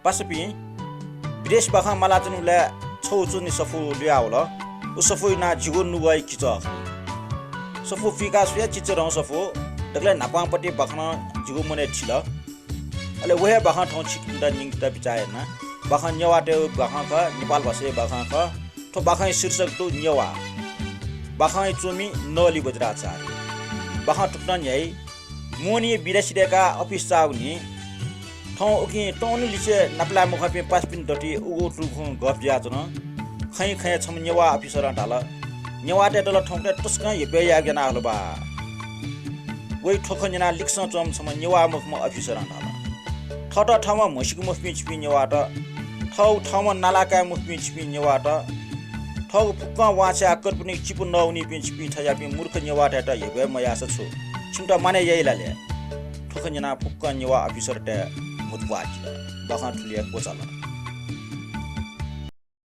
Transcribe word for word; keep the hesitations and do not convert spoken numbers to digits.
पासापिं, विदेश बाखं मालाच्वनेबलय् छगू च्वनी सफू लुयावल। उ सफूया नां जिगु नुगःया किचः खः। सफू पिकाः स्वया चिचधंगु सफू, दकलय् न्हापांपट्टि बाखं जिगु मनय् थिल। अले व हे बाखं थौं छिकपिन्त न्यंकेत बिचाः याना। बाखं नेवाःतय् बाखं खः, नेपाल भाषाया बाखं खः। थ्व बाखंया शीर्षक दु नेवाः। बाखंया च्वमि नवली बज्राचार्य। बाखं थुकथं न्ह्याइ। मोहनीया बिदा सिधय्काः अफिस चाःगुलिं थौं उकिं तौनि लिसे नापलाये मखंपिं पासापिन्त दथुइ उगु तुगु खँ गप जुयाच्वन। खँय् खँय् छम्ह नेवाः अफिसरं धाल, "नेवाःतय्त ला थौंकन्हय् तसकं हेपय् यायेगु याना हल बा।" वइ थ्व खँ न्यनाः लिक्सं च्वंम्ह छम्ह नेवाः मखुम्ह अफिसरं धाल, "थःत थःम्हं म्हसीके मफुपिं छिपिं नेवाःत, थःगु थःम्हं नाला काये मफुपिं छिपिं नेवाःत, थःगु फुक्कं वांछ्वयाः काल्पनिक चिपु नवानावनीपिं छिपिं थज्याःपिं मूर्ख नेवाःतय्त हेपय् मयाःसा छु? छिमित मानय् याइ ला ले?" थ्व खँ न्यनाः फुक्कं नेवाः अफिसरतय् म्हुतुप्वाः थिल। बाखं थुलि हे क्वचाल।